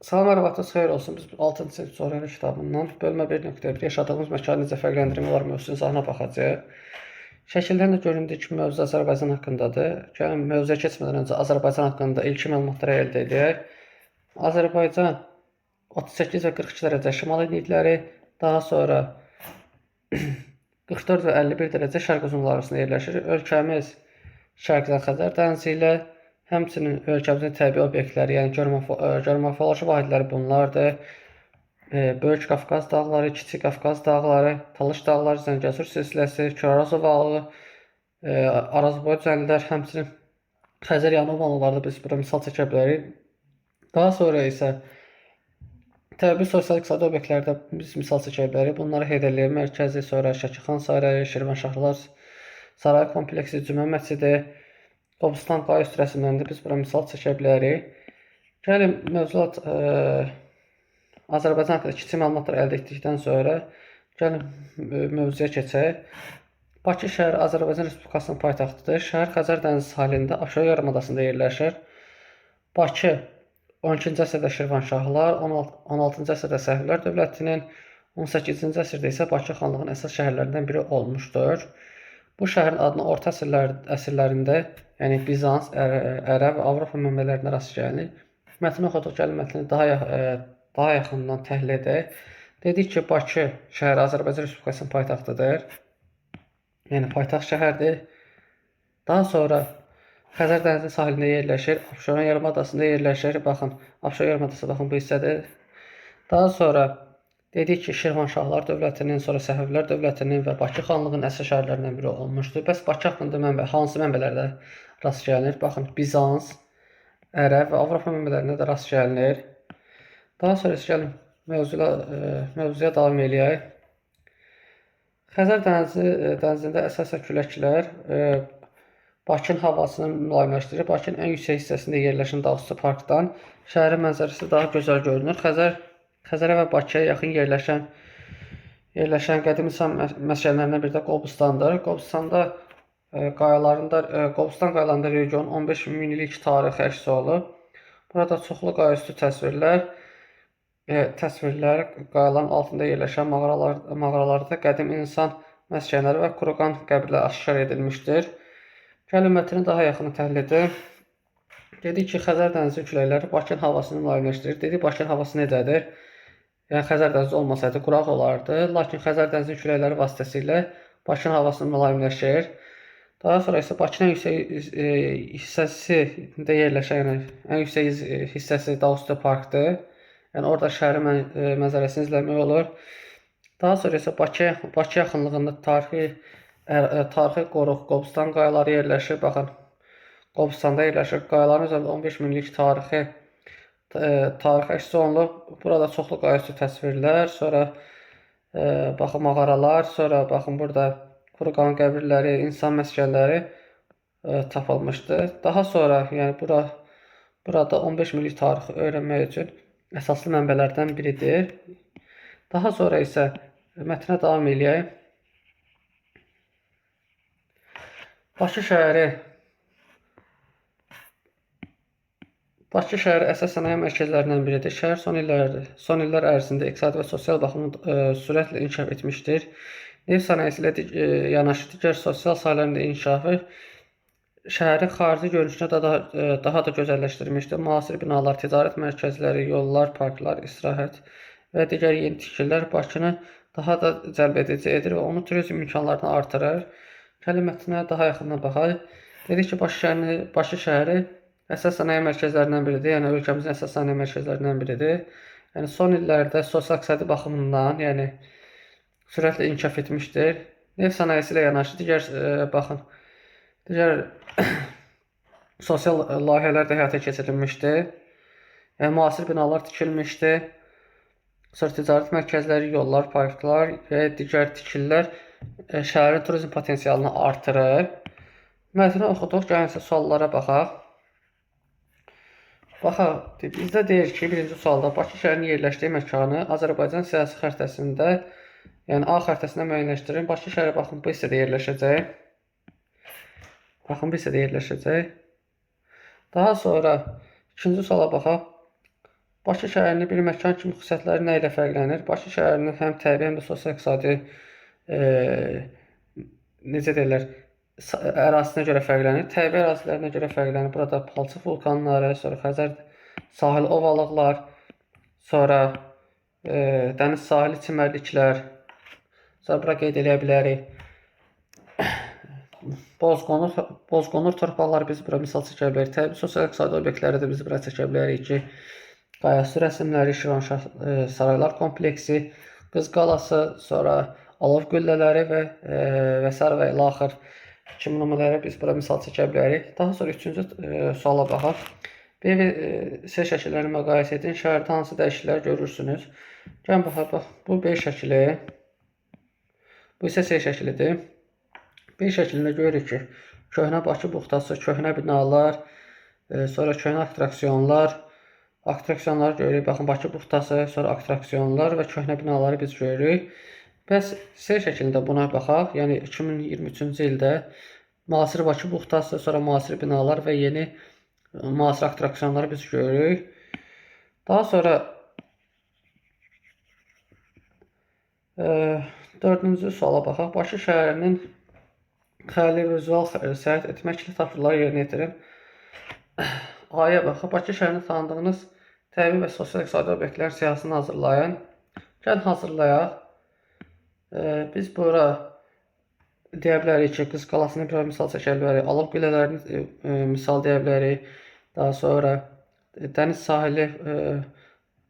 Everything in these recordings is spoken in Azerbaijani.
Salam, hər vaxtınız xeyir olsun. Biz 6-cı sinif coğrafiya kitabından bölmə 1.1 yaşadığımız məkanı necə fərqləndirmək olar mövzusunu izahına baxacağıq. Şəkildən də göründüyü kimi mövzu Azərbaycan haqqındadır. Gəlin mövzuya keçmədən öncə Azərbaycan haqqında ilkin məlumatları əldə edək. Azərbaycan 38 və 42 dərəcə şimal enlikləri, daha sonra 44 və 51 dərəcə şərq uzunluqları arasında yerləşir. Ölkəmiz şərqdən Xəzər dənizi ilə, həmçinin ölkəmizin təbii obyektləri, yəni geomorfoloji vahidləri bunlardır. Böyük Qafqaz dağları, Kiçik Qafqaz dağları, Talış dağları, Zəngəzur silsiləsi, Kür-Araz ovalığı, Arazboyu düzənliklər, həmçinin Xəzər yanı ovalıqlarda biz bura misal çəkə bilərik. Daha sonra isə təbii sosial iqtisadi obyektlərdə biz misal çəkə bilərik. Bunları Heydər Əliyev mərkəzi, sonra Şəki Xan Sarayı, Şirvanşahlar Saray kompleksi, Cümə məscidi, Qobustan qaya üstü rəsmlərində biz bura misal çəkə bilərik. Gəlin mövzuat Azərbaycan haqqında kiçik məlumatlar əldə etdikdən sonra gəlin mövzuya keçək. Bakı şəhəri Azərbaycan Respublikasının paytaxtıdır. Şəhər Xəzər dənizi sahilində Abşeron yarımadasında yerləşir. Bakı 12-ci əsrdə Şirvanşahlar, 16-cı əsrdə Səfəvilər dövlətinin, 18-ci əsrdə isə Bakı xanlığının əsas şəhərlərindən biri olmuşdur. Bu şəhərin adına orta əsrlərində, yəni Bizans, Ərəb və Avropa mənbələrində rast gəlinir. Mətni oxuduq, gəlin mətni daha yaxından təhlil edək. Dedik ki, Bakı şəhəri Azərbaycan Respublikasının paytaxtıdır. Yəni paytaxt şəhərdir. Daha sonra Xəzər dənizinin sahilində yerləşir, Abşeron yarımadasında yerləşir. Baxın, Abşeron yarımadası baxın bu hissədir. Daha sonra dedik ki, Şirvanşahlar dövlətinin, sonra Səfəvilər dövlətinin və Bakı xanlığının əsas şəhərlərindən biri olmuşdur. Bəs Bakı haqqında hansı mənbələrdə rast gəlinir? Baxın, Bizans, Ərəb və Avropa mənbələrində də rast gəlinir. Daha sonra isə gəlin mövzuya davam eləyək. Xəzər dənizində əsasən küləklər Bakının havasını mülayimləşdirir. Bakının ən yüksək hissəsində yerləşən Dağüstü parkdan şəhərin mənzərəsi daha gözəl görünür. Xəzərə və Bakıya yaxın yerləşən qədim insan məskənlərindən biri də Qobustandır. Qobustan qayalarında regionun 15 min illik tarixi əks olunub. Burada çoxlu qayaüstü təsvirlər qayaların altında yerləşən mağaralarda qədim insan məskənləri və kurqan qəbirlər aşkar edilmişdir. Gəlin mətni daha yaxını təhlil edək. Dedik ki, Xəzər dənizi küləkləri Bakının havasını mülayimləşdirir. Dedik, Bakının havası necədir? Yəni Xəzər dənizi olmasaydı quraq olardı. Lakin Xəzər dənizinin küləkləri vasitəsilə Bakının havası mülayimləşir. Daha sonra isə Bakının ən yüksək hissəsində yerləşən, yəni ən yüksək hissəsi Dağüstü parkdır. Yəni orada şəhərin mənzərəsini izləmək olur. Daha sonra isə Bakı yaxınlığında tarixi qoruq Qobustan qayaları yerləşir. Baxın, Qobustanda yerləşir. Qayaların üzərində 15 min illik tarix əks olunub. Burada çoxlu qayaüstü təsvirlər, sonra baxın mağaralar, sonra baxın burada kurqan qəbirləri, insan məskənləri tapılmışdır. Daha sonra, yəni burada 15 min illik tarixi öyrənmək üçün əsaslı mənbələrdən biridir. Daha sonra isə mətnə davam eləyək. Bakı şəhəri əsas sənaye mərkəzlərindən biridir. Şəhər son illər ərzində iqtisadi və sosial baxımdan sürətlə inkişaf etmişdir. Neft sənayesi ilə yanaşı digər sosial sahələrin də inkişafı şəhərin xarici görünüşünü də daha da gözəlləşdirmişdir. Müasir binalar, ticarət mərkəzləri, yollar, parklar, istirahət və digər yeni tikililər Bakını daha da cəlb edici edir və onun turizm imkanlarını artırır. Gəlin mətnə daha yaxından baxaq. Dedik ki, Bakı şəhəri əsas sənaye mərkəzlərindən biridir. Yəni ölkəmizin əsas sənaye mərkəzlərindən biridir. Yəni son illərdə sosial iqtisadi baxımından, yəni sürətlə inkişaf etmişdir. Neft sənayesi ilə yanaşı digər sosial layihələr də həyata keçirilmişdir. Yəni müasir binalar tikilmişdir. Sonra ticarət mərkəzləri, yollar, parklar və digər tikililər şəhərin turizm potensialını artırır. Mətni oxuduq, gəlin isə suallara baxaq. Baxaq, bizdə deyir ki, birinci sualda Bakı şəhərinin yerləşdiyi məkanı Azərbaycan siyasi xəritəsində, yəni A xəritəsində müəyyənləşdirin. Bakı şəhəri baxın bu hissədə yerləşəcək. Baxın bu hissədə yerləşəcək. Daha sonra ikinci suala baxaq. Bakı şəhərinin bir məkan kimi xüsusiyyətləri nə ilə fərqlənir? Bakı şəhərinin həm təbii, həm də sosial-iqtisadi necə deyirlər, ərazisinə görə fərqlənir. Təbii ərazilərinə görə fərqlənir. Burada palçıq vulkanları, sonra Xəzər sahil ovalıqlar, sonra dəniz sahili çimərliklər, sonra bura qeyd eləyə bilərik. Bozqonur torpaqları biz bura misal çəkə bilərik. Təbii sosial-iqtisadi obyektləri də biz bura çəkə bilərik ki, Qayaüstü rəsimləri, Şirvanşah saraylar kompleksi, Qız Qalası, sonra Alov qüllələri və sair və ilaxır kimi nümunələri biz bura misal çəkə bilərik. Daha sonra üçüncü suala baxaq. B və C şəkillərini müqayisə edin. Şəhərdə hansı dəyişikliklər görürsünüz? Gəlin baxaq, bax, bu B şəkili, bu isə C şəkilidir. B şəklində görürük ki, köhnə Bakı buxtası, köhnə binalar, sonra köhnə attraksiyonlar, attraksiyonları görürük. Baxın, Bakı buxtası, sonra attraksiyonlar və köhnə binaları biz görürük. Bəs C şəklində buna baxaq. Yəni 2023-cü ildə müasir Bakı buxtası, sonra müasir binalar və yeni müasir attraksiyonları biz görürük. Daha sonra dördüncü suala baxaq. Bakı şəhərinin xəyali vizual səyahət etməklə tapşırıqları yerinə yetirin. A-ya baxaq. Bakı şəhərində tanıdığınız təbii və sosial-iqtisadi obyektlərin siyahısını hazırlayın. Gəlin hazırlayaq. Biz bura deyə bilərik ki, Qız Qalasını bir misal çəkə bilərik, Alov qüllələrini misal deyə bilərik. Daha sonra dəniz sahili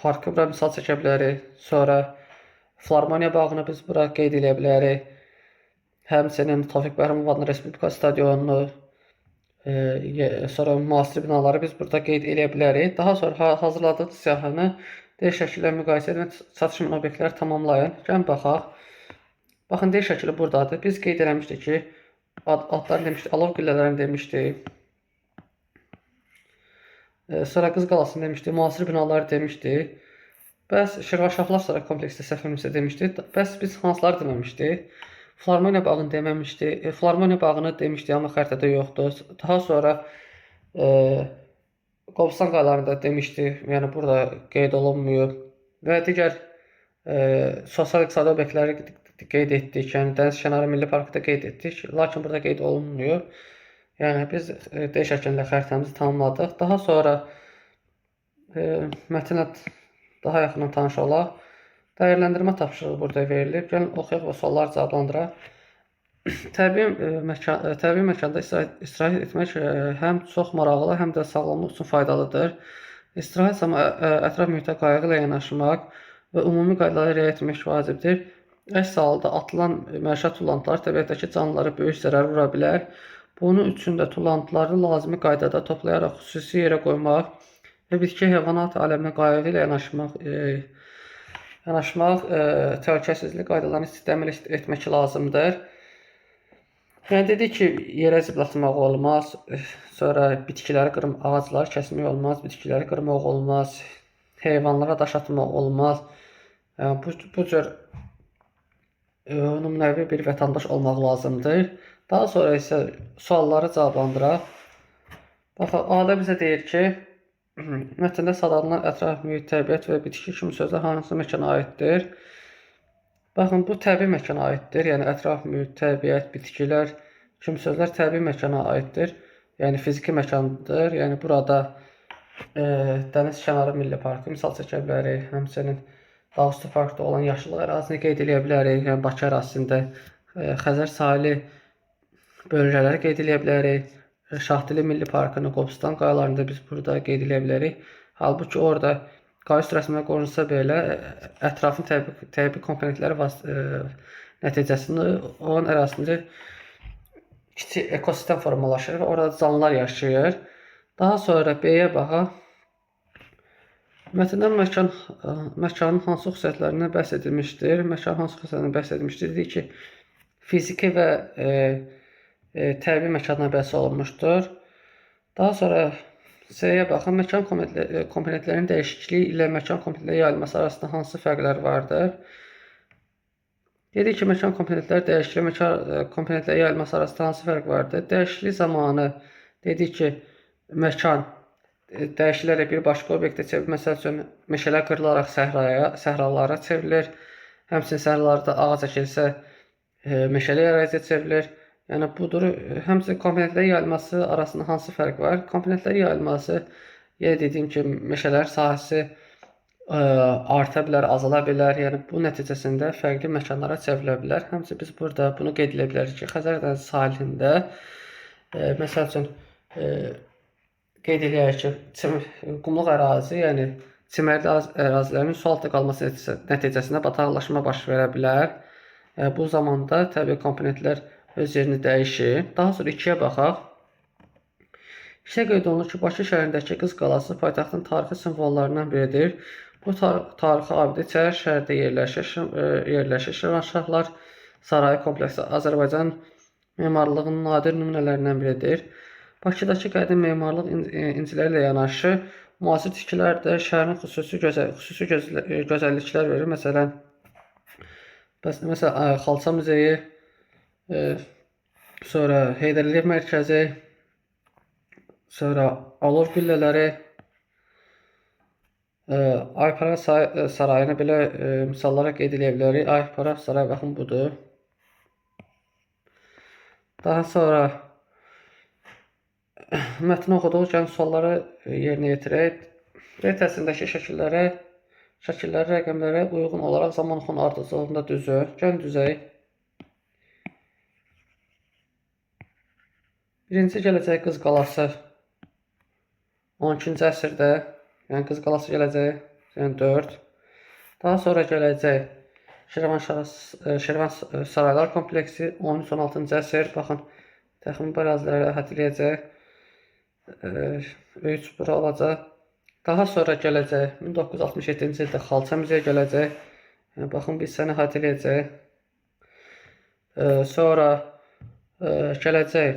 parkı bura misal çəkə bilərik. Sonra Filarmoniya bağını biz bura qeyd edə bilərik. Həmçinin Tofiq Bəhramov adına Respublika stadionunu, sonra müasir binaları biz burada qeyd edə bilərik. Daha sonra hazırladığınız siyahını D şəkillə müqayisə edin, çatışmayan obyektləri tamamlayın. Gəlin baxaq. Baxın, D şəkili buradadır. Biz qeyd eləmişdik ki, adlarını demişdik, Alov qüllələrini demişdik. Sonra Qız Qalasını demişdik, müasir binaları demişdik. Bəs Şirvanşahlar Sarayı kompleksdə səhv etmirəmsə demişdik. Bəs biz hansıları deməmişdik? Filarmoniya bağını deməmişdik. Filarmoniya bağını demişdik, amma xəritədə yoxdur. Daha sonra Qobustan qayalarını da demişdik. Yəni burada qeyd olunmuyor. Və digər sosial-iqtisadi obyektləri qeyd etdik. Yəni Dəniz Kənarı Milli Parkı da qeyd etdik. Lakin burada qeyd olunmuyor. Yəni biz D şəklində xəritəmizi tamamladıq. Daha sonra mətnlə daha yaxından tanış olaq. Dəyərləndirmə tapşırığı burada verilib. Gəlin oxuyaq və sualları cavablandıraq. Təbii məkanda istirahət etmək həm çox maraqlı, həm də sağlamlıq üçün faydalıdır. İstirahət zamanı ətraf mühitə qayğı ilə yanaşmaq və ümumi qaydalara riayət etmək vacibdir. Əks halda atılan məişət tullantıları təbiətdəki canlılara böyük zərər vura bilər. Bunun üçün də tullantıları lazımi qaydada toplayaraq xüsusi yerə qoymaq və bitki heyvanat aləminə qayğı ilə yanaşmaq təhlükəsizlik qaydalarını ciddi əməl etmək lazımdır. Yəni dedik ki, yerə zibil atmaq olmaz, sonra bitkiləri qırmaq, ağacları kəsmək olmaz, bitkiləri qırmaq olmaz, heyvanlara daş atmaq olmaz. Yəni, bu cür nümunəvi bir vətəndaş olmaq lazımdır. Daha sonra isə sualları cavablandıraq. Baxın, A-da bizə deyir ki, mətndə sadalanan ətraf, mühit, təbiət və bitki kimi sözlər hansı məkana aiddir? Baxın, bu təbii məkana aiddir. Yəni, ətraf, mühit, təbiət, bitkilər kimi sözlər təbii məkana aiddir. Yəni, fiziki məkandır. Yəni, burada Dəniz Kənarı Milli Parkı misal çəkə bilərik. Həmçinin Dağüstü Parkda olan yaşıllıq ərazisini qeyd eləyə bilərik. Yəni, Bakı ərazisində Xəzər sahili bölgələri qeyd eləyə bilərik. Şahdili Milli Parkını, Qobustan qayalarını da biz burada qeyd eləyə bilərik. Halbuki orada Qayaüstü rəsmlər qorunsa belə ətrafın təbii komponentləri nəticəsində onun ərazisində kiçik ekosistem formalaşır və orada canlılar yaşayır. Daha sonra B-yə baxaq. Mətndə məkanın hansı xüsusiyyətlərindən bəhs edilmişdir? Məkanın hansı xüsusiyyətlərindən bəhs edilmişdir? Dedik ki, fiziki və təbii məkandan bəhs olunmuşdur. Daha sonra C-yə baxın. Məkan komponentlərinin dəyişikliyi ilə məkan komponentlərinin yayılması arasında hansı fərqlər vardır? Dedik ki, məkan komponentləri dəyişikliyi, məkan komponentləri yayılması arasında hansı fərq vardır? Dəyişiklik zamanı dedik ki, məkan dəyişilərək bir başqa obyektə çevrilir. Məsəl üçün, meşələr qırılaraq səhralara çevrilir. Həmçinin səhralarda ağac əkilsə, meşəli əraziyə çevrilir. Yəni budur. Həmçinin komponentlərin yayılması arasında hansı fərq var? Komponentlərin yayılması, yenə dediyim kimi, meşələrin sahəsi arta bilər, azala bilər. Yəni bu nəticəsində fərqli məkanlara çevrilə bilər. Həmçinin biz burada bunu qeyd edə bilərik ki, Xəzər dənizi sahilində məsəl üçün qeyd eləyək ki, qumluq ərazi, yəni çimərli ərazilərin su altında qalması nəticəsində bataqlaşma baş verə bilər. Bu zamanda təbii komponentlər öz yerini dəyişir. Daha sonra 2-yə baxaq. İşdə qeyd olunur ki, Bakı şəhərindəki Qız Qalası paytaxtın tarixi simvollarından biridir. Bu tarixi abidə İçəri şəhərdə yerləşir. Şirvanşahlar Sarayı kompleksi Azərbaycan memarlığının nadir nümunələrindən biridir. Bakıdakı qədim memarlıq inciləri ilə yanaşı müasir tikilər də şəhərin xüsusi gözəlliklər verir. Məsələn, Xalça Muzeyi, sonra Heydər Əliyev Mərkəzi, sonra Alov Qüllələri, Aypara Sarayını belə misallara qeyd edə bilərik. Aypara Sarayı baxın budur. Daha sonra mətni oxuduq, gəlin sualları yerinə yetirək. D təsirindəki şəkillərə, rəqəmlərə uyğun olaraq zaman oxunun ardıcıllığında düzün. Gəlin düzək. Birinci gələcək Qız Qalası 12-ci əsrdə, yəni Qız Qalası gələcək, yəni 4. Daha sonra gələcək Şirvan Saraylar kompleksi 13-16-cı əsr. Baxın, təxmin bu əraziləri əhatə eləyəcək. 3 bura olacaq. Daha sonra gələcək 1967-ci ildə Xalça Muzeyi gələcək. Yəni, baxın, bir sənə əhatə eləyəcək. Sonra gələcək,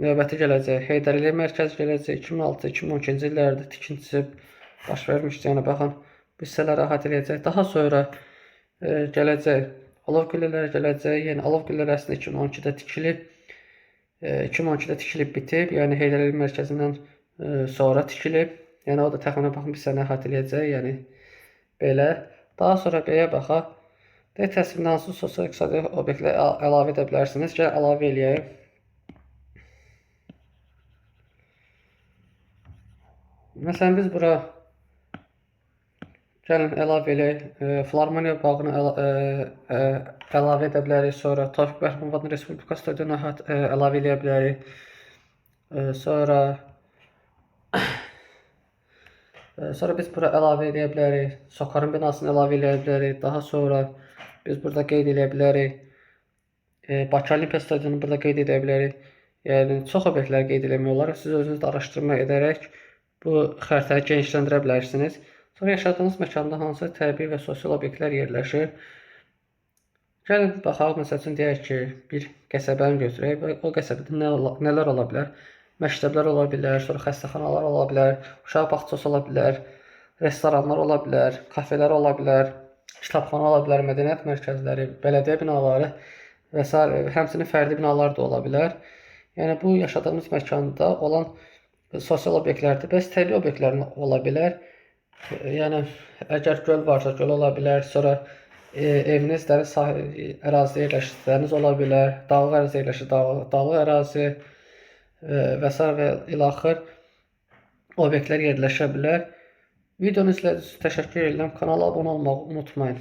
növbəti gələcək Heydər Əliyev Mərkəzi gələcək. 2006-2012-ci illərdə tikintisi baş vermişdi. Yəni, baxın, bu hissələri əhatə eləyəcək. Daha sonra gələcək Alov Qüllələri gələcək. Yəni, Alov Qüllələri əslində 2012-də tikilib. 2012-də tikilib bitib. Yəni, Heydər Əliyev Mərkəzindən sonra tikilib. Yəni, o da təxminən baxın bir sənə əhatə eləyəcək. Yəni, belə. Daha sonra B-yə baxaq. D təsvirində hansı sosial-iqtisadi obyektləri əlavə edə bilərsiniz? Gəl, əlavə eləyək. Məsələn, biz bura gəlin əlavə eləyək. Filarmoniya bağını əlavə edə bilərik. Sonra Tofiq Bəhramov adına Respublika stadionu əlavə eləyə bilərik. Sonra biz bura əlavə eləyə bilərik. Sokarın binasını əlavə eləyə bilərik. Daha sonra biz burada qeyd eləyə bilərik. Bakı Olimpiya stadionunu burada qeyd edə bilərik. Yəni, çox obyektlər qeyd eləmək olar. Siz özünüz də araşdırma edərək bu xəritəni genişləndirə bilərsiniz. Sonra yaşadığınız məkanda hansı təbii və sosial obyektlər yerləşir? Gəlin, baxaq, məsəl üçün deyək ki, bir qəsəbəni götürək və o qəsəbədə nələr ola bilər? Məktəblər ola bilər, sonra xəstəxanalar ola bilər, uşaq bağçası ola bilər, restoranlar ola bilər, kafelər ola bilər, kitabxana ola bilər, mədəniyyət mərkəzləri, bələdiyyə binaları və s. Həmçinin fərdi binalar da ola bilər. Yəni, bu yaşadığımız məkanda olan sosial obyektlərdir. Bəs təbii obyektlər ola bilər. Yəni, əgər göl varsa, göl ola bilər. Sonra eviniz dəniz ərazidə yerləşir, dəniz ola bilər. Dağlıq ərazidə yerləşir, dağlıq ərazi və s. və ilaxır obyektlər yerləşə bilər. Videonu izlədiyiniz üçün təşəkkür edirəm. Kanala abunə olmağı unutmayın.